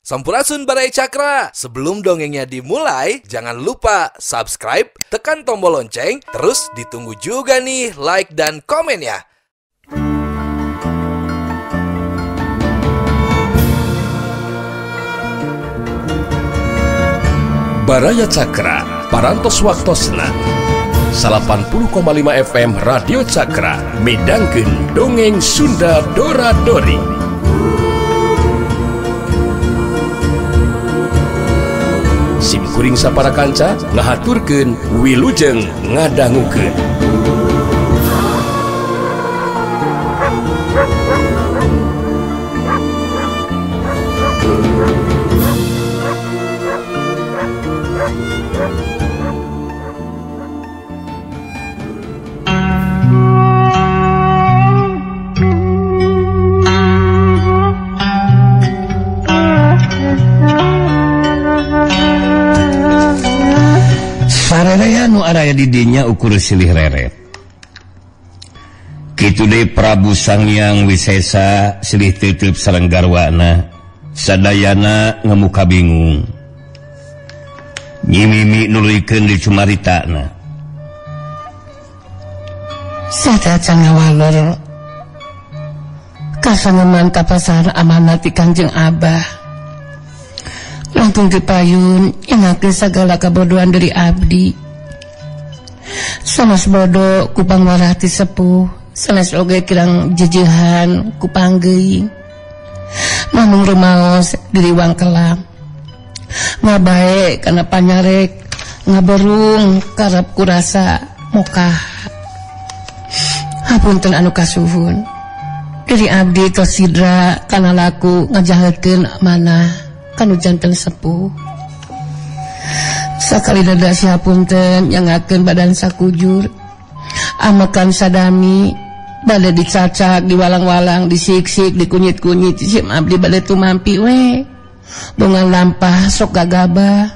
Sampurasun Baraya Cakra. Sebelum dongengnya dimulai, jangan lupa subscribe, tekan tombol lonceng, terus ditunggu juga nih like dan komen ya. Baraya Cakra, Parantos Waktosna 80,5 FM Radio Cakra midangkeun dongeng Sunda Dora Dori. Sim kuring sapara kanca ngahaturkeun wilujeng ngadangukeun. Araya didinya ukur silih reret. Kitu deui Prabu Sanghyang Wisesa silih teuteub sareng garwana, sadayana ngemuka bingung. Nyi Mimi nuluykeun dicumaritana. Satacan ngawalor kasangeman kapasar amanat ti Kangjeng Abah. Langkung dipayun nyangakeun sagala kabodohan dari abdi. Sanes bodo kupang warah ti sepuh, sanes oge kirang jejehan kupanggeuing. Namung rumaos diri wangkelam. Ngabae kana panyarek, ngaberung karep kurasa mokah. Hapunten anu kasuhun. Diri abdi tos sidra kana laku ngajaheutkeun manah kanu janten sepuh. Sakali dada sihapunten nyangakeun badan sakujur, amakan sadami bade dicacak, diwalang-walang, disiksik, dikunyit-kunyit, sim abdi bade tumampi we. Bongan lampah sok gagabah,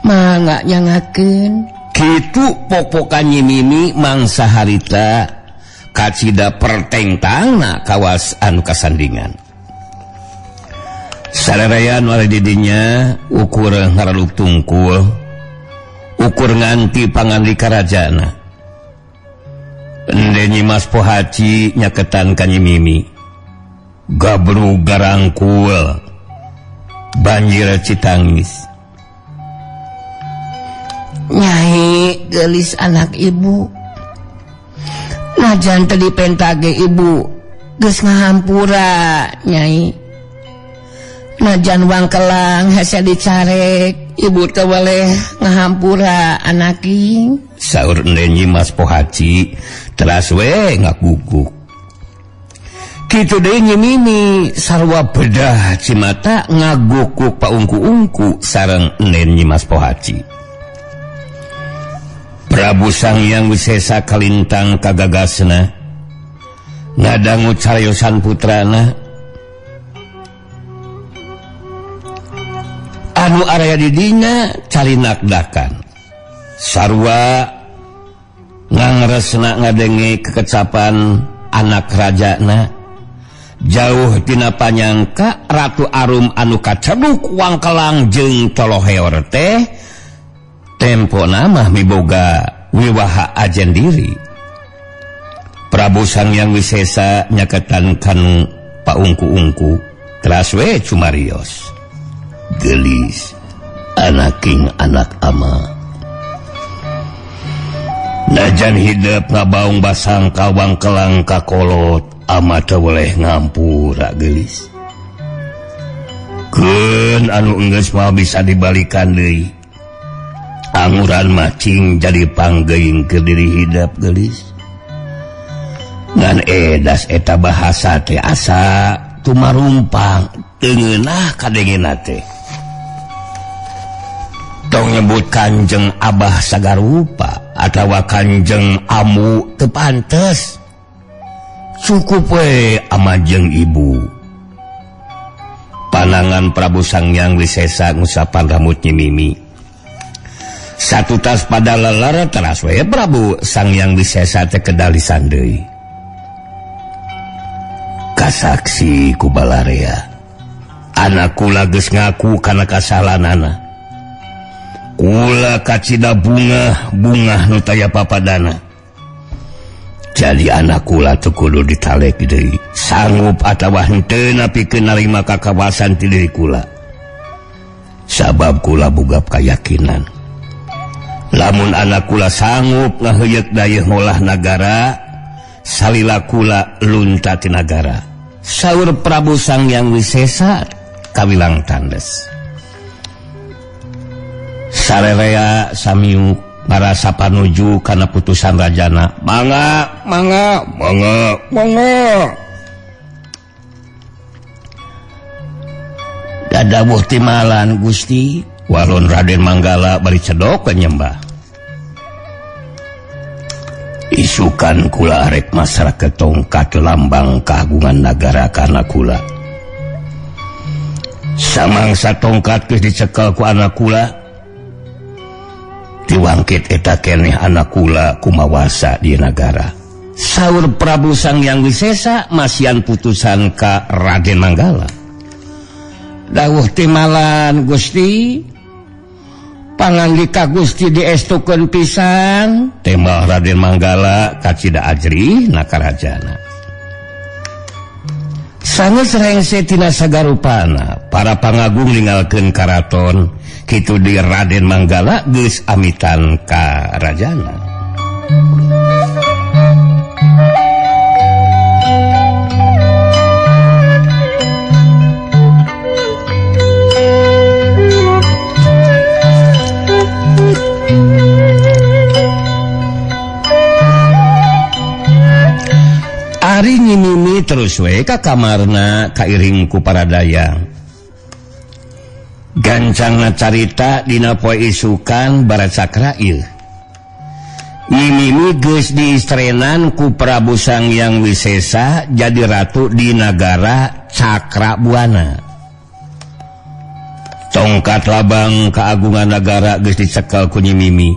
mangga nyangakeun. Kitu popokan Nyi Mimi mangsa harita kacida pertengtangna kawas anu kasandingan. Sararaya nu ari didinya ukur ngaraluk tungkul, ukur nganti pangandika rajana. Ende Nyi Mas Pohaci nyaketan ka Nyi Mimi. Gabru garangkul, banjir citangis. Nyai gelis anak ibu, najan teu dipentage ibu geus ngahampura nyai. Najan wangkelang hese dicarek ibu teu weleh ngahampura anaking. Saur ende Nyi Mas Pohaci teras we ngaguguk. Kitu deui Nyi Mimi sarua bedah cimata ngaguguk paungku-ungku sareng ende Nyi Mas Pohaci. Prabu Sanghyang Wisesa kalintang kagagasna ngadangu carayosan putrana. Anu araya didinya carinakdakan sarua ngangresna ngadenge kekecapan anak rajana. Jauh tina panyangka Ratu Arum anu kaceduk wangkelang jeung toloheor teh tempona mah miboga wiwaha ajen diri. Prabu Sanghyang Wisesa nyaketan kanu paungku-ungku teras we cumarios. Gelis anaking anak ama, najan hidup ngabaung basang kawang kelang kakolot ama teu weleh ngampura gelis. Keun anu enggeus mah bisa dibalikan deui, anguran macing jadi panggeuing ke diri hidup gelis. Ngan edas eta bahasa teh asa tumarumpang teu ngeunah kadengena teh. Tong nyebut Kanjeng Abah sagarupa atawa Kanjeng Amu teu pantes. Cukup we ama jeung ibu. Panangan Prabu Sanghyang Wisesa ngusapan rambut Nyi Mimi. Satu tas pada lelar teras we Prabu Sanghyang Wisesa teh kedalisan deui. Kasaksi ku balarea. Anak kula geus ngaku kana kasalanana. Kula kacida bunga bungah nu taya papadana. Jadi anak kula teu kudu ditalek deui. Sanggup atawa henteu napikeun narima kakawasan ti diri kula. Sabab kula bugap kayakinan. Lamun anak kula sanggup ngaheuyeuk dayeuh ngolah nagara, salila kula lunta ti nagara. Saur Prabu Sanghyang Wisesa kawilang tandes. Sarerea samiuk ngarasa panuju kana putusan rajana. Mangga, mangga, mangga, mangga. Dadawuh timalan Gusti, walon Raden Manggala bari cedok nyembah. Isukan kula arek masyarakat tongkat lambang kagungan nagara kana kula. Samangsa tongkat geus dicekel ku anak kula, diwangkit eta keneh anak kula kumawasa di nagara. Saur Prabu Sanghyang Wisesa masian putusan ka Raden Manggala. Dawuh timalan Gusti, pangandika Gusti diestukeun pisan. Tembah Raden Manggala kacida ajrih na karajana. Sanggeus rengse tina sagarupana, para pangagung ninggalkeun karaton, kitu di Raden Manggala geus amitan ka rajana. Ari Nyi Mimi terus we ka kamarna kairing ku para dayang. Gancangna carita dina poe isukan baracakra ieu. Nyi Mimi geus diistrenan ku Prabu Sanghyang Wisesa jadi ratu di nagara Cakrabuana. Tongkat labang keagungan nagara geus dicekel ku Nyi Mimi.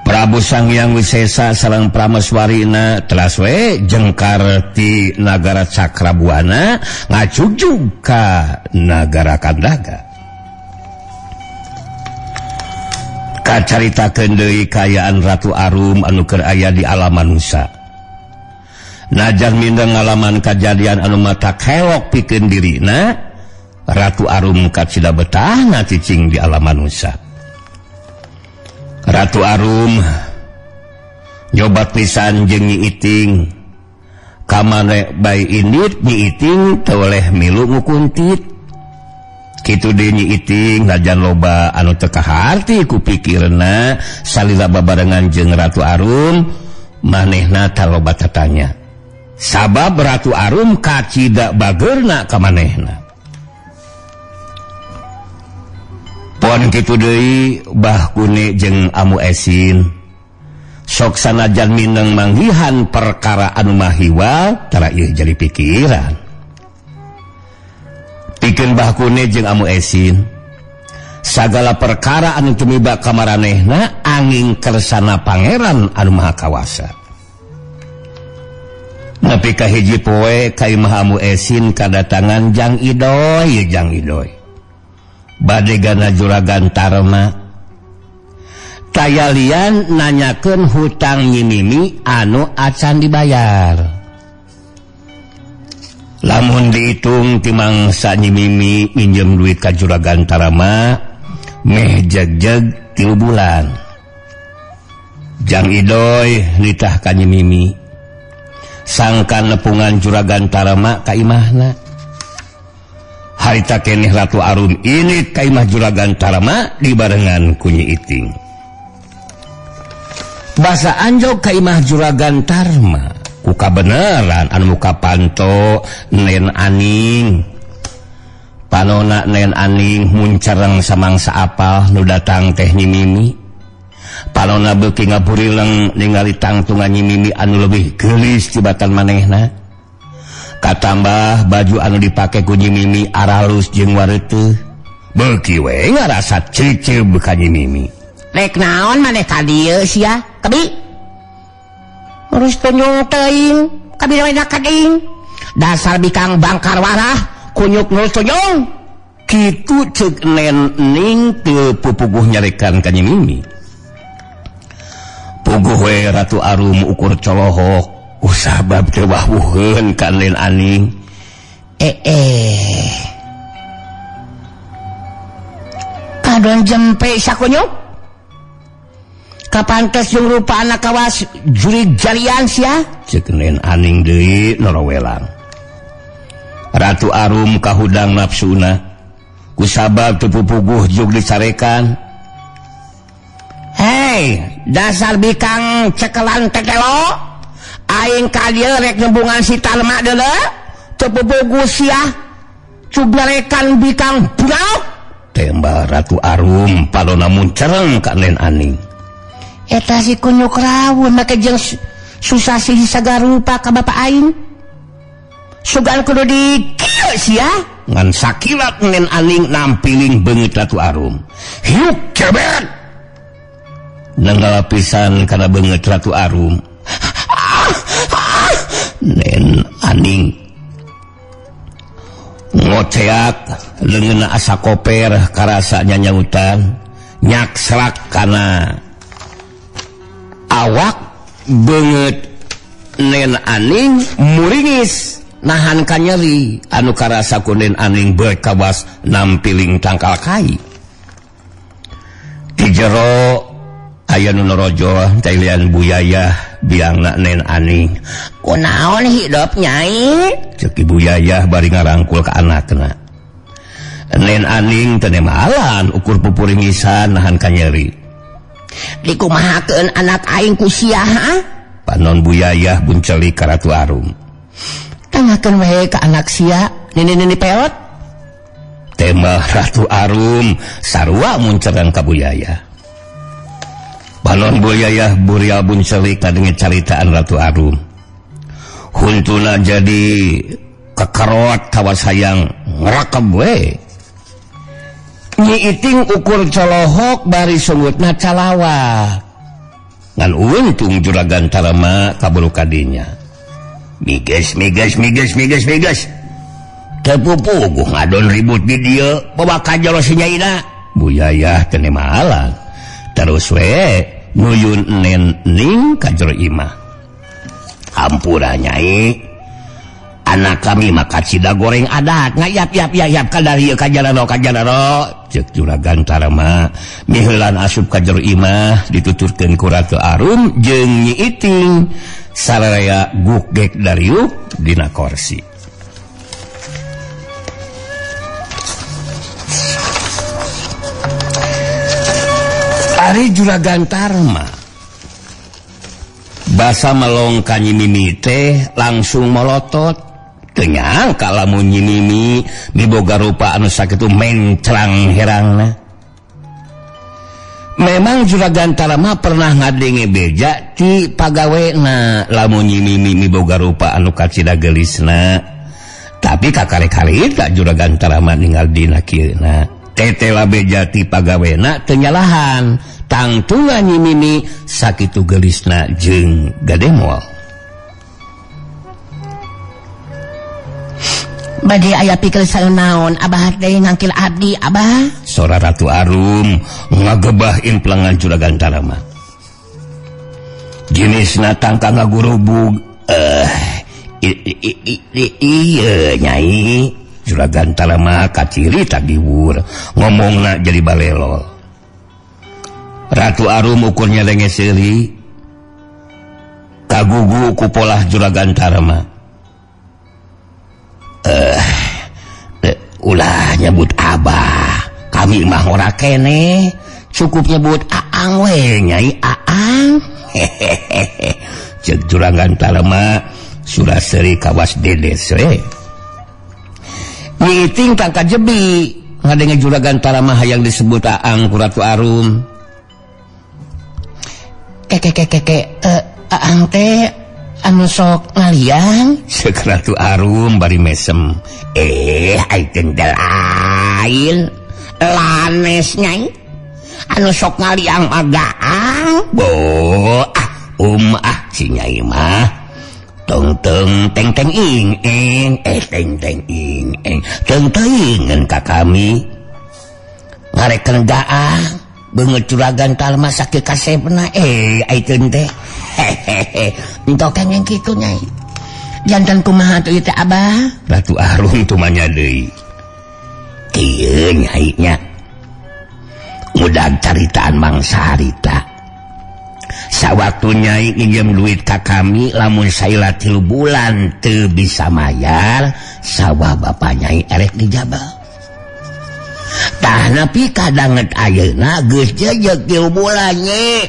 Prabu Sanghyang Wisesa sareng prameswarina telas we jengkar ti nagara Cakrabuana ngajugjug ka nagara Kandaga. Kacaritakeun deui kaayaan Ratu Arum anu keur aya di alam manusa. Najan mindeng ngalaman kajadian anu mata kelok pikeun dirina, Ratu Arum kacida betahna cicing di alam manusa. Ratu Arum nyobat pisan jeung Nyi Iting. Kamane bae indit Nyi Iting teu oleh milu ngukuntit. Kitu deui Nyi Iting najan loba anu teu kaharti ku pikirna salila babarengan jeung Ratu Arum manehna taloba tatanya. Sabab Ratu Arum kacida bageurna ka manehna. Pon kitu deui Bah Kune jeung Amu Esin sok sanajan mineng manggihan perkara anu mahiwal tara ieu jadi pikiran. Pikeun Bah Kune jeung Amu Esin sagala perkara anu tumiba ka maranehna angin kersana pangeran anu maha kawasa. Nepi ka hiji poe ka imah Amu Esin kadatangan Jang Idoy, Jang Idoy. Badegana Juragan Tarma tayalian nanyakeun hutang Nyi Mimi anu acan dibayar. Lamun dihitung ti mangsa Nyi Mimi minjem duit ka Juragan Tarma meh jeg-jeg 3 bulan. Jang Idoy nitah ka Nyi Mimi sangkan nepungan Juragan Tarma ka imahna. Harita keneh Ratu Arum ini ka imah Juragan Tarma dibarengan ku Nyi Iting. Basa anjog ka imah Juragan Tarma ku kabeneran anu muka panto Nen Aning. Panona Nen Aning muncereng samangsa apal nu datang teh Nyi Mimi. Panona beuki ngaburileng ningali tangtungan Nyi Mimi anu leuwih geulis tibatan manehna. Katambah baju anu dipake ku Nyi Mimi aralus jeung wareuteuh. Beuki we ngarasa cicib ka Nyi Mimi. Rek naon maneh ka dieu sia? Kebi. Urus tunjung teuing, kabina we kading. Dasar bikang bangkar warah, Kunyuk nol tojong. Kitu ceuk Nen Ning teu pupuguh nyarekan ka Nyi Mimi. Puguh we Ratu Arum ukur colohok usabab teu wawuheun ka Nen Aning. Kadon jempe sakunyuk. Kapantes jeung rupa anak kawas jurig jalian sia. Ceuk Nen Aning deui norowelang. Ratu Arum kahudang nafsuna kusabab teu pupuguh jug dicarekan. Hei, dasar bikang cekelan tekelo. Aing ka dieu rek nembungan si Tarma deuleu. Teu pupuguh sia. Cug nyarekan bikang budak. Tembal Ratu Arum palona muncereng ka Nen Aning. Eta si kunyuk rawun make jeung susah sih sagarupa ka bapa aing. Sugan kudu di kieu sia. Ngan sakilat Nen Aning nampiling beungeut Ratu Arum. Hiuk kebet. Nenggala pisan kana beungeut Ratu Arum. Nen Aning ngoceak leungeunna asa koper karasa nyanyautan nyakslak kana awak beungeut Nen Aning muringis nahan ka nyeri anu karasa ku Nen Aning berkawas nampiling tangkal kai. Di jero aya nu norojo tailian Buyayah biangna Nen Aning. Kunaon hidup nyai? Ceuk Ibu Yayah bari ngarangkul ka anakna. Nen Aning teu nemalan ukur pupuringisan nahan ka nyeri. Dikumahakeun anak aing ku sia ha? Panon Buyayah buncelik ka Ratu Arum. Tangakeun we ka anak sia, nini-nini peot. Tembal Ratu Arum sarua muncerang ka Buyayah. Panon Buyayah burial buncelik kadenge caritaan Ratu Arum. Huntuna jadi kekerot kawas hayang ngerakeb we. Nyi Iting ukur colohok bari sungutna calawak. Ngan untung juragan Tarma kaburu kadinya. Miges miges miges miges miges. Teu pupuguh ngadon ribut di dieu bawa ka jero si nyaina. Buyayah teu nemalan. Terus we nuyun Nen Ning ka jero imah. Hampura nyai. Anak kami mah kacida goreng adat ngayap yap yap yap kadar ieu ka jararo ka jararo. Ceuk juragan Tarma miheulan asup ka jero imah dituturkeun ku Ratu Arum jeung Nyi Iting sararea gugek dariuk dina korsi. Ari juragan Tarma basa melong ka Nyi Mimi teh langsung molotot. Teu nyangka lamun Nyi Mimi miboga rupa anu sakitu mencrang herangna. Memang juragan Tarma pernah ngadenge beja ti pagawena lamun Nyi Mimi miboga rupa anu kacida geulisna. Tapi kakare-kare tak juragan Tarma ninggal dina kieuna. Tetela beja ti pagawena teu nyalahan. Tangtungan Nyi Mimi sakitu geulisna jeung gademol. Bade aya pikir naon abah teh ngangkil abdi abah. Sora Ratu Arum ngagebah implengan juragan Tarma. Jenisna tangka ngagurubug iya nyai. Juragan Tarma kaciri tagiwur ngomongna jadi balelol. Ratu Arum ukurnya lenge seuri kagugu ku polah juragan Tarma. Ulah nyebut abah, kami mah ora kene, cukup nyebut aang we nyai aang. Hehehe. Ceuk juragan Tarma surah seuri kawas dedes we. Nyi Iting tangka jebi ngadenge juragan Tarma hayang disebut aang ku Ratu Arum. Keke keke keke aang teh anu sok ngaliang. Ceuk Ratu Arum bari mesem. Aing lain lanes nyai anu sok ngaliang agaang. Bo ah ah si nyai mah Tong teng teng teng ing ing teng teng ing ing teng teuingeun ka kami ngareken gaah beungeut Juragan Tarma sakieu kasepna aiteun teh hehehe entok kengeng kitu Nyai jantan kumaha atuh ieu teh Abah Ratu Arum tumanya deui kieu Nyai nya ngudag caritaan mangsa harita sawaktu Nyai nginjem duit ka kami lamun saila 3 bulan teu bisa mayar sawah bapa Nyai erek dijabal tah nepi kadanget ayeuna geus jejeg 3 bulan nye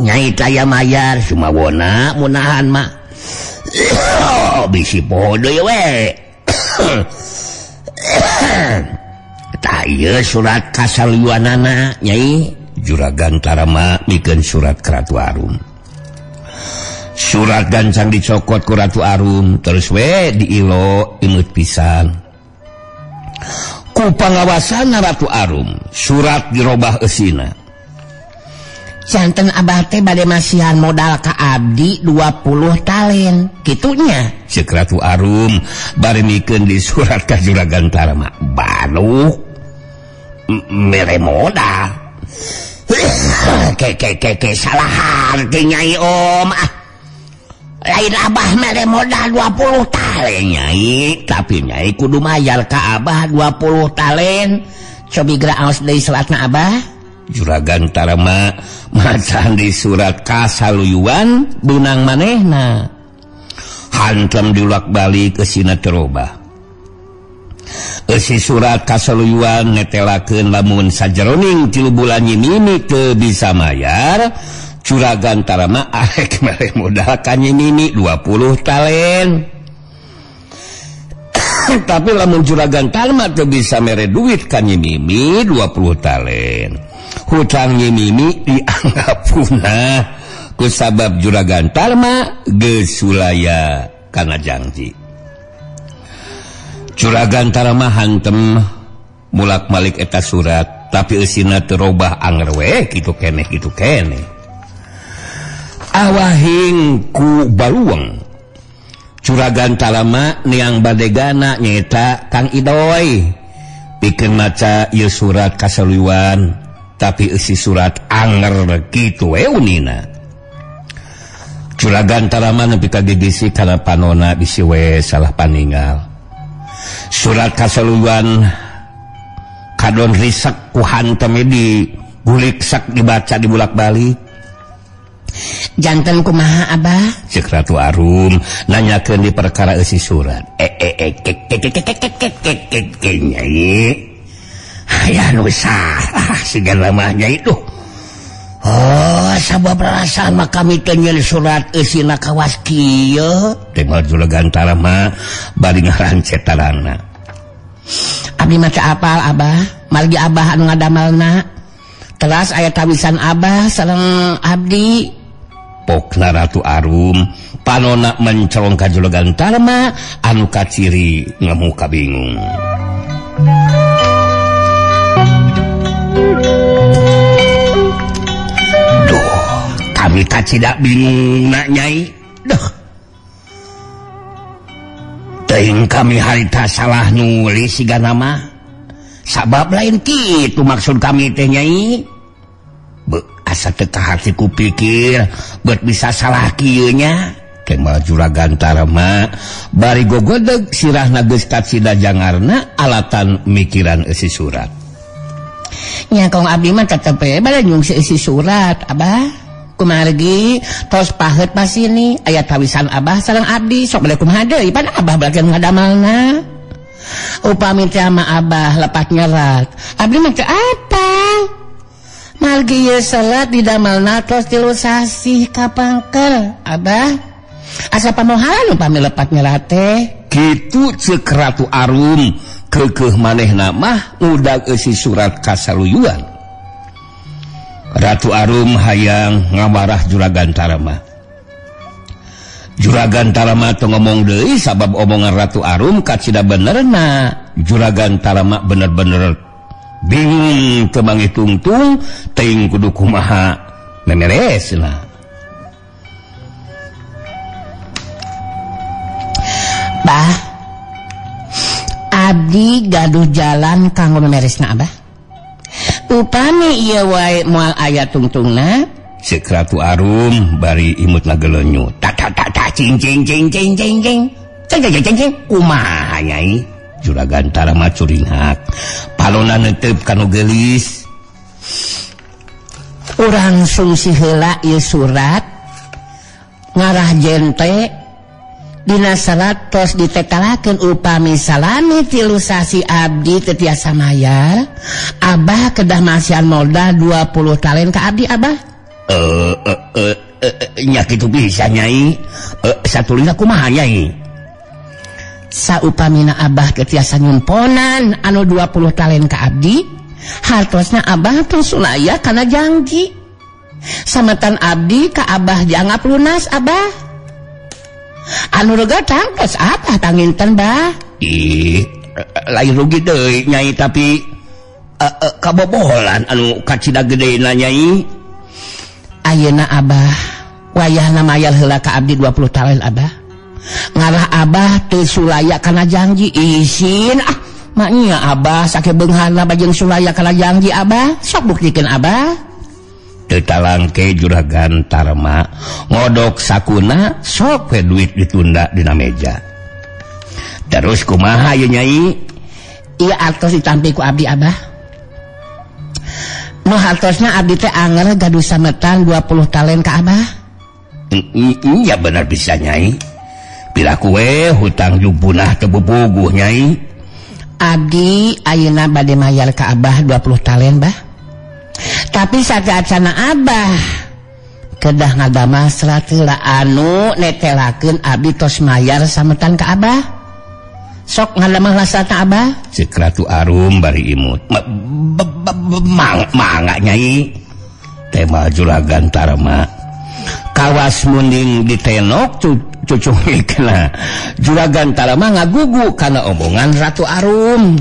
Nyai taya mayar sumawona munahan mah bisi poho deui we tah ieu surat kasaluyuanana Nyai. Juragan Tarma mikeun surat ka Ratu Arum. Surat gancang dicokot ku Ratu Arum terus we diilo imut pisan. Ku pangawasan Ratu Arum surat dirobah eusina. Janten Abah teh bade masihan modal ka abdi 20 talen kitunya. Ceuk Ratu Arum bari mikeun di surat ka Juragan Tarma. Banuh mere modal. Ke ke ke ke salah harti Nyai Om ah. Lain Abah mere modal 20 talen Nyai, tapi Nyai kudu mayar ka Abah 20 talen. Cobi geura aos deui salatna Abah. Juragan Tarma macan di surat kasaluyuan beunang manehna. Hantem diulak balik eusina terobah. Eusi surat kasaluyuan netelakeun lamun sajeroning 3 bulan Nyi Mimi teu bisa mayar, Juragan Tarma arek mere modal ka Nyi Mimi 20 talen. Tapi lamun Juragan Tarma teu bisa mere duit ka Nyi Mimi 20 talen, hutang Nyi Mimi dianggap punah kusabab Juragan Tarma geus sulaya kana janji. Juragan Tarma hantem mulak-malik eta surat, tapi eusina teu robah anger we kitu keneh kitu keneh. Awahing ku baluang Juragan Tarma niang badegana nyaeta Kang Idoy pikeun maca ieu surat kasaluyuan, tapi eusi surat anger kitu we unina. Juragan Tarma nepi ka gigisi kana panona bisi we salah paninggal. Surat kasaluyuan kadon risak ku hantem di gulik sak dibaca dibulak-balik. Janten kumaha Abah? Ceuk Ratu Arum nanyakeun di perkara eusi surat. Ke Nyai. Aya nu salah sigana mah Nyai duh. Oh, sabab perasaan mah kami teh nyeun surat eusina kawas kieu. Teh Juragan Tarma bari ngarancet tarangna. Abdi mah teu apal Abah, margi Abah anu ngadamelna. Teras aya tawisan Abah sareng abdi. Pokna Ratu Arum panona mencorong ka Juragan Tarma anu kaciri ngamuka bingung. Duh, kami kacida bingung nak Nyai. Duh. Teuing kami harita salah nulis sigana mah. Sabab lain kitu maksud kami teh Nyai. Be, asa teu kahati ku pikir bet bisa salah kieu nya. Kemal Juragan Tarma bari gogodeg sirahna geus kacida jangarna alatan mikiran eusi surat. Nya kong abdi mah tetep we bade nyungsi eusi surat Abah. Kumargi tos paheut pasini aya tawisan Abah sareng abdi sok bade kumaha deui pan Abah bagian ngadamelna. Upami teh ama Abah lepat nyerat abdi mah teu apal. Margi ieu selat didamelna tos 3 sasih kapangker Abah. Asa pamohalan upami lepat nyerat teh. Kitu ceuk Ratu Arum keukeuh manehna mah ngudag eusi surat kasaluyuan. Ratu Arum hayang ngamarah Juragan Tarma. Juragan Tarma teu ngomong deui sabab omongan Ratu Arum kacida benerna. Juragan Tarma bener-bener bingung teu mangitungtung teuing kudu kumaha memeresna. Bah, abdi gaduh jalan kanggo memeresna abah. Upami ieu wae moal aya tungtungna. Ceuk Ratu Arum bari imutna gelenyu. Tak tak tak tak cing cing cing cing cing cing. Cing cing cing cing. Kumaha Nyai? Juragan Tarma curinghak. Palona neuteup kanu geulis. Urang sungsi heula ieu surat ngarah jente dina serat tos ditetalakeun upami salami 3 sasi abdi teu tiasa mayar, abah kedah masihan modal 20 talen ka abdi abah. Nya kitu bisa Nyai. Satulina kumaha Nyai? Saupamina abah teu tiasa nyumponan anu 20 talen ka abdi, hartosna abah tong sulaya kana janji. Sametan abdi ka abah dianggap lunas abah. Anu rega tangkes abah tanginten bah. Ih, lain rugi deui Nyai tapi kabobolan anu kacida gedena Nyai. Ayeuna abah wayahna mayar heula ka abdi 20 talen abah. Ngarah abah teu sulaya kana janji isin ah. Maknya abah sake beunghana bajeng sulaya kana janji abah, sok buktikeun abah. Teu talangke Juragan Tarma ngodok sakuna sok we duit ditunda dina meja. Terus kumaha ye Nyai? Ieu artos ditampi ku abdi abah. Nu hartosna abdi teh anger gaduh sametan 20 talen ka abah. Iya bener bisa Nyai. Piraku we hutang jumpunah teu bubuguh Nyai. Abdi ayeuna bade mayar ka abah 20 talen bah. Tapi saacana abah kedah ngadamel serat heula anu netelakeun abdi tos mayar sametan ka abah. Sok ngadamel lasatna abah. Ceuk Ratu Arum bari imut. Mangga Nyai. Tema Juragan Tarma. Kawas munding ditenok cucungikna. Juragan Tarma ngagugu kana omongan Ratu Arum.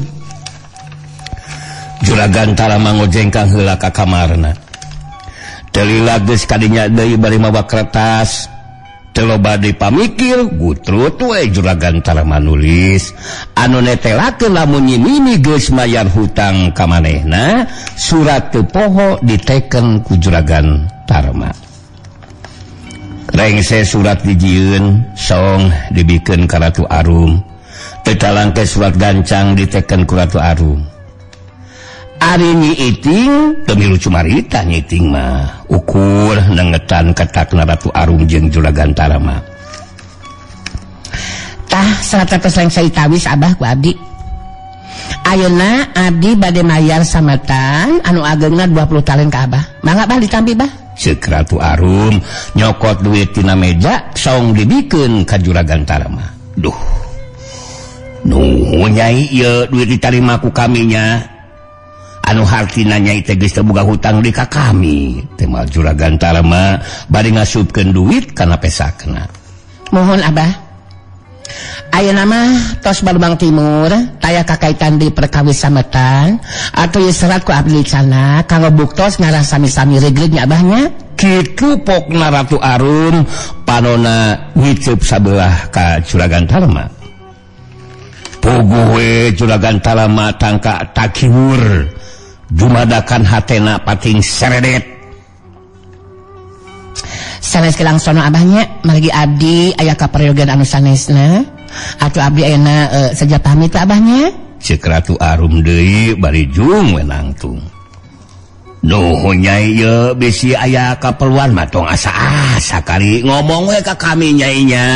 Juragan Tarma ngojengkang heula ka kamarna. Teu lila geus kadinya deui bari mawa kertas. Teu loba deui pamikir, gutrut we Juragan Tarma nulis anu netelakeun lamun Nyi Mimi geus mayar hutang ka manehna, surat teu poho diteken ku Juragan Tarma. Rengse surat dijieun, song dibikeun ka Ratu Arum. Teu talangke surat gancang diteken ku Ratu Arum. Ari Nyi Iting teu milu cumarita Nyi Iting mah ukur nengetan ketakna Ratu Arum jeung Juragan Tarma. Tah salat tos lengse tawis abah ku abdi. Ayeuna abdi bade mayar sametan anu ageungna 20 talen ka abah. Mangga bah ditampi bah. Ceuk Ratu Arum nyokot duit tina meja song dibikeun ka Juragan Tarma. Duh. Nuhun Nyai ieu duit ditarima ku kami nya. Anu hartina Nyai teh geus teu boga hutang deui ka kami. Temal Juragan Tarma bari ngasupkeun duit kana pesakna. Mohon abah. Ayeuna mah tos Balubang Timur taya kakaitan di perkawis sametan atuh ieu serat ku abdi sana kanggo buktos ngarah sami-sami regleg nya abahnya. Kitu pokna Ratu Arum panona ngiceup sabelah ka Juragan Tarma. Puguh we Juragan Tarma tangka takiwur jumadakan hatena pating seredet. Sanes kelangsono abahnya margi abdi aya kaperyogan anu sanesna atuh abdi ayeuna saja pamit abahnya. Ceuk Ratu Arum deui bari jung we nangtung. Nuhun Nyai ieu bisi aya kaperluan mah tong asa-asa kali ngomong we ka kami Nyai nya.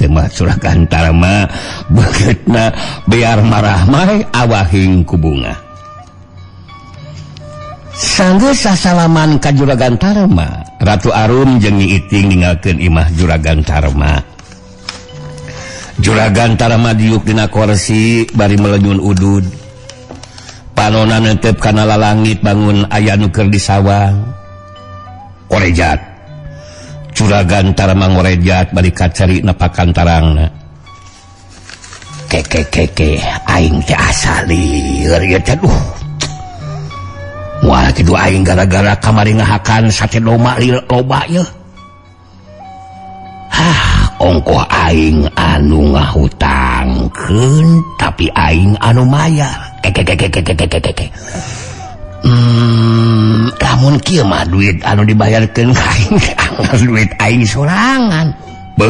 Teu mah Juragan Tarma beungeutna biar marah mah awahing ku bunga. Sanggeus sasalaman ka Juragan Tarma, Ratu Arum jeung Nyi Iting ninggalkeun imah Juragan Tarma. Juragan Tarma diuk dina korsi bari melenyun udud. Panona neuteup kana lalangit bangun aya nu keur di sawang. Korejat. Juragan Tarma ngorejat bari kacari nepakan tarangna. Keke keke aing teh asa lieur ieu teh duh. Wah kitu aing gara-gara kamari ngahakan sate doma loba yeuh. Hah, ongkoh aing anu ngahutang. dihutangkeun tapi aing anu mayar. Kekekekekekekeke. Lamun kieu mah duit anu dibayarkeun ka aing anggar duit aing sorangan. Be.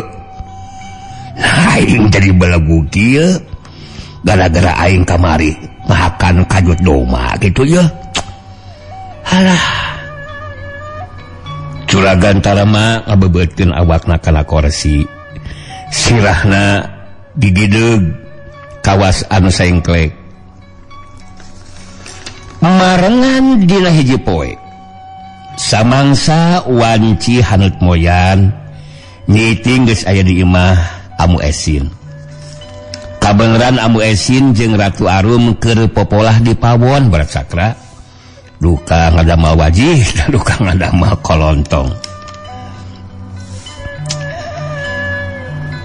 Nah, aing jadi belegu kieu gara-gara aing kamari ngahakan kajut doma gitu ya. Halah. Juragan Tarama ngabebeutkeun awakna kana korsi. Sirahna digideug kawas anu saengklek. Marengan dina hiji poe. Samangsa wanci haneut moyan, Nyi Iting geus aya di imah Amu Esin. Kabeneran Amu Esin jeung Ratu Arum keur popolah di pawon Barat Sakra. Duka ngadamal wajih, duka ngadamal kolontong.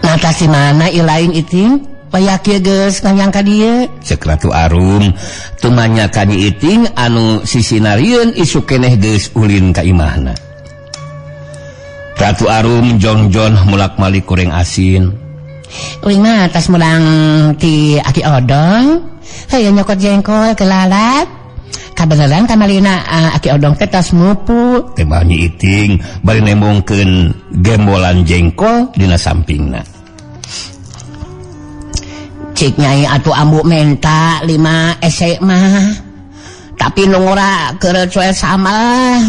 Nata si mana ilaing Iting? Payak kieu geus nganyang ka dieu. Ceuk Ratu Arum tumanya ka Nyi Iting anu sisinarieun isuk keneh geus ulin ka imahna. Ratu Arum jongjon mulak-malik kureng asin. Uing mah tas mulang ti Aki Odong, heuh nyokot jengkol ke lalat. Kabeneran kamalina Aki Odong teh tas mupu. Tembah Nyi Iting bari nembongkeun gembolan jengkol dina sampingna. Cik nyai atuh ambu menta 5 esek mah. Tapi nu ngora keur cuel sama.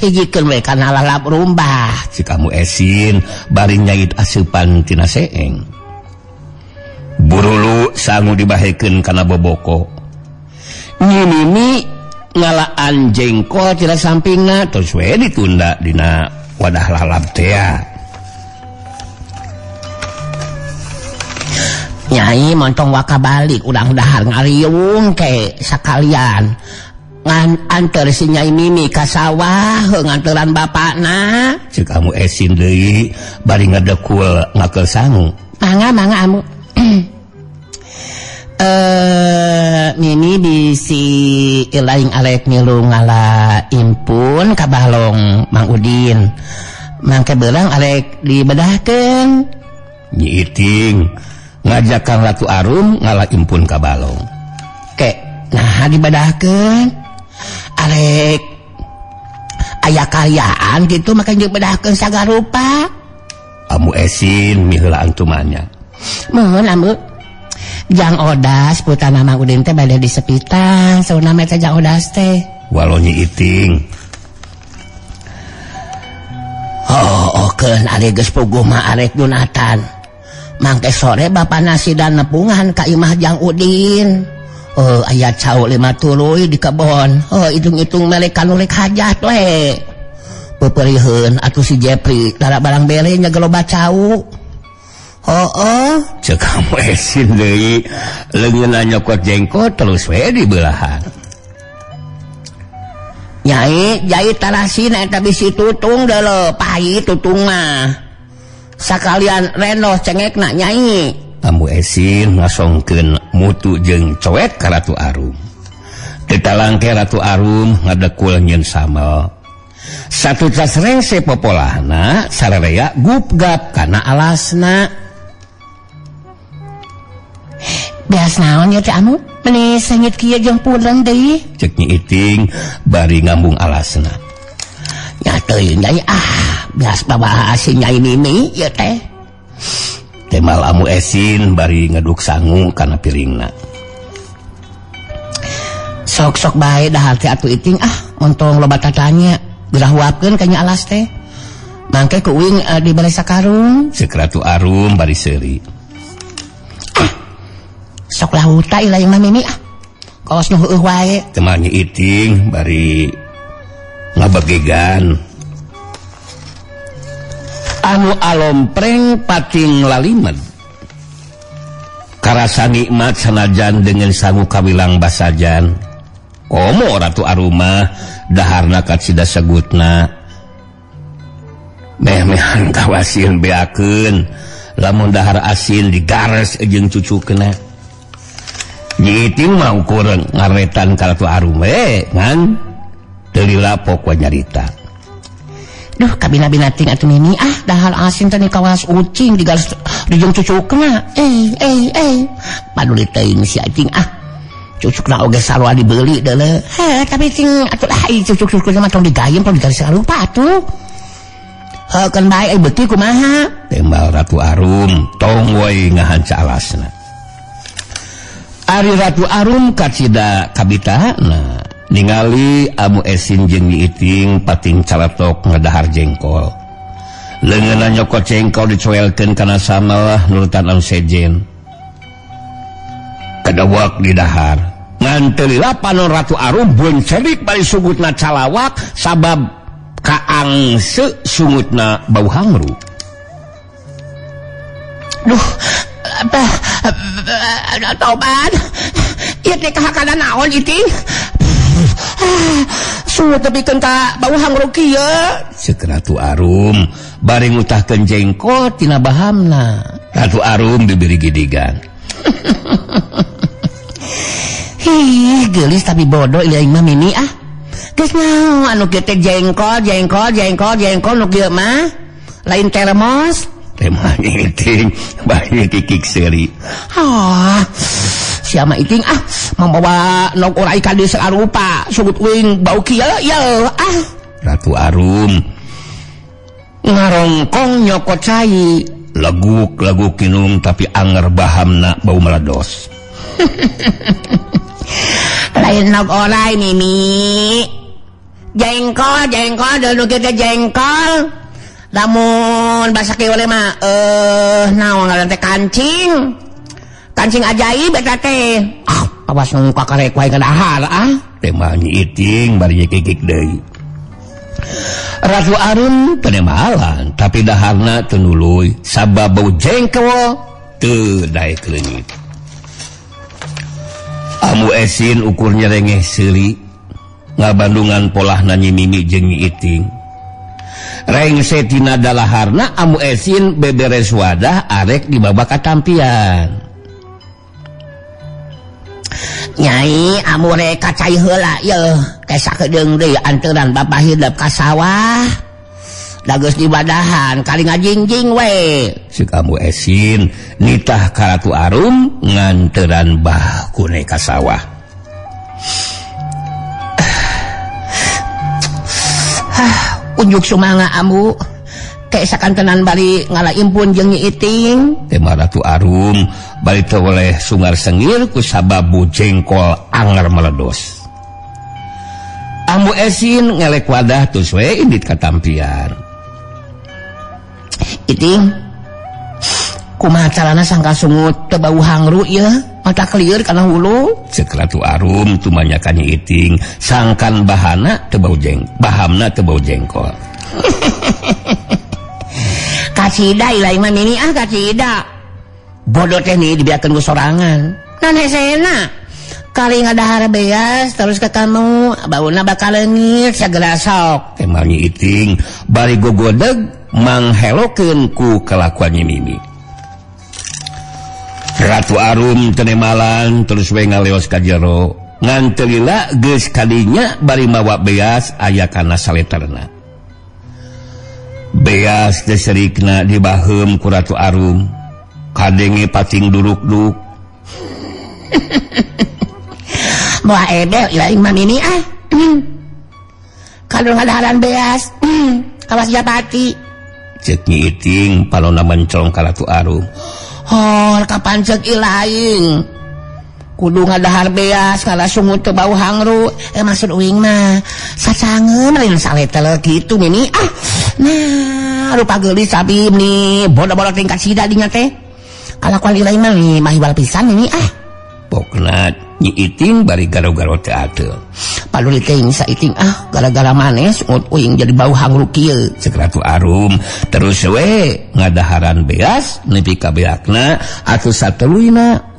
Hijikeun we kana lalap rumbah. Cik Amu Esin bari nyait aseupan tina seeng. Burulu sangu dibahekeun kana boboko. Nyi Mimi ngalaan jengkol tina sampingna terus we ditunda dina wadah lalap tea. Nyai montong waka balik urang dahar ngariung ke sakalian ngan anter si Nyai Mimi ka sawah nganteran bapakna. Ceuk Amu Esin deui bari ngadekul ngakel sangu. Mangga mangga Amu. Mimi bisi ilaing arek milu ngala impun ka balong Mang Udin. Mangke beurang arek dibedahkeun. Nyi Iting ngajakan Ratu Arum ngala impun ka balong. Ke, nah dibedahkeun. Arek aya karyaan gitu maka dibedahkeun sagarupa. Amu Esin miheulaan tumanya. Muhun Amu. Jang Odas putana Mang Udin teh bade disepitan, sauna mah teh Jang Odas teh. Walo Nyi Iting. Oh, okeun ari geus puguh mah arek Junatan. Mangke sore bapak nasi dan nepungan ka imah Jang Udin. Oh, aya cau 5 tuluy di kebon. Oh, hitung-hitung melek kanulik hajat we. Peperiheun atuh si Jepri lara barang bere nya geloba cau. Oh, oh, ceuk Amu Esin deui leungeunna nyokot jengkol terus we dibelahan. Nyai jait tarasina eta bisi tutung deuleu pahit tutung mah. Sakalian renoh cengekna nyai. Amu Esin ngasongkeun mutu jeung coet ka Ratu Arum. Teu talangke Ratu Arum ngadekul nyeun samel. Satutas rengse popolahna sararea gupgap kana alasna. Beas naon ieu teh Amu? Meni sengit kieu jeung puleung deui. Ceuk Nyi Iting bari ngambung alasna. Nya teuing nyai ah, beas bawa si Nyai Mimi ieu teh. Temal Amu Esin bari ngeduk sangu kana piringna. Sok-sok bae dahar teh atuh Iting ah, montong loba tatanya. Gerah huapkeun ka nya alas teh. Mangke ku uing dibere sakarung. Ceuk Ratu Arum bari seuri. Ah, sok lahuta ilaing mah Mimi ah. Kaos nu heueuh wae. Temal Nyi Iting bari ngabegegan. Anu alompreng pating lalimed. Karasa nikmat sanajan dengan sangu kawilang basajan. Komo Ratu Arumah daharna kacida segutna. Meh-mehan kawasin beakeun lamun dahar asin digares jeung cucukna. Nyi Iting mah ukur ngaretan ka Ratu Arum we ngan teu lila pokwa nyarita. Duh kabina-bina ting atuh mimi ah dahar asin teh kawas ucing digalas dijung cucukna. Paduli teuing si acing ah. Cucukna oge sarua dibeli deuleu. Heh tapi ting atuh lah cucuk-cucukna mah tong digayem tong digalas sarupa atuh. Heuh keun bae ai beuki kumaha? Tembal Ratu Arum tong we ngahanca alasna. Ari Ratu Arum kacida kabitahana ningali Amu Esin jeung Nyi Iting pating caletok ngadahar jengkol. Leungeunna nyokot jengkol dicoelkeun kana samalah nurutan anu sejen. Kadawak di dahar. Ngan teu lila panon Ratu Arum beuncerik bari sungutna calawak sabab kaangse sungutna bau hangru. Duh, apa tobat. Ieu teh kahakana naon Iting? Sungut tepikeun ka bau hangru kieu. Ceuk Ratu Arum bari ngutahkeun jengkol tina bahamna. Ratu Arum diberi gidigan. Hih, geulis tapi bodoh ieu mah mimi ah. Geus naon anu kieu teh jengkol jengkol jengkol jengkol nu kieu mah lain termos. Temah Iting bari kikik seuri. Ah, siapa Iting ah membawa nog orai ka dieu sarupa sugut uing bau kieu yeuh ah. Ratu Arum ngarongkong nyokot cai leguk-leguk kinum tapi anger bahamna bau meledos. Lain nog orai mimi. Jengkol jengkol deuleu kieu teh jengkol. Lamun basa kieu we mah naon ngaran teh kancing. Kancing ajaib eta teh. Ah, awas nu kakarek wae ngadahar ah. Teh mah Nyi Iting bari kikik deui. Ratu Arum penemalan tapi daharna teu nuluy sabab bau jengkol teu daek leungit. Amu Esin ukur nyerengeh seuri ngabandungan polahna Nyi Mimi jeung Nyi Iting. Rengse tina dalaharna Amu Esin beberes wadah arek dibawa ka tampian. Nyai amu rek ka cai heula yeuh teh sakedeung deui anteran bapak hidep ka sawah. Da geus dibadahan kali ngajingjing we. Ceuk Amu Esin nitah ka Ratu Arum nganteran bakune ka sawah. Unjuk sumanga ambu kayak sakantenan bari ngala impun jeung Nyi Iting. Tema Ratu Arum bari teu oleh sungar sengir ku sababu jengkol anger meledos. Ambu Esin ngelek wadah tus we indit ka tampian. Iting kumaha carana sangka sungut teu bau hangru ieu mata kelieur kana hulu. Ceuk Ratu Arum tumanya ka Nyi Iting sangkan bahana teu bau jeng bahamna teu bau jengkol. Kacida ilahi mah mimi ah kacida. Bodoh teh nih dibiarkeun ku sorangan. Nah hesena kali ngadahar beas terus ke kamu bauna bakal leungit segera sok. Teh mah Nyi Iting bari gogodeg manghelokeun ku kalakuan Nyi Mimi. Ratu Arum tenemalan terus we ngaleos ka jero. Ngan teu lila geus kadinya bari mawa beas aya kana saleterna. Beas teh serikna dibaheum ku Ratu Arum. Kadenge pating duruk-duruk. Moal ebel ilaing mah mimi ah. Kalau ngadaharan beas, kawas japati. Ceuk Nyi Iting palona menclong ka Ratu Arum. Hor kapan ceuk ilaing kudu ngadahar beas ngala sungut teu bau hangru. Maksud uing mah sacangeun lain saletel kitu mimi ah. Nah rupa geulis abi nih bodoh-bodoh tingkat sida dinya teh. Kalakuan ilaing mah nih mahiwal pisan ini ah. Pokna Nyi Iting bari garo-garo teu ateul. Paduli teuing saiting ah gara-gara maneh sungut uing jadi bau hangru kieu. Ceuk Ratu Arum terus we ngadaharan beas nepi ka beakna atuh sateluina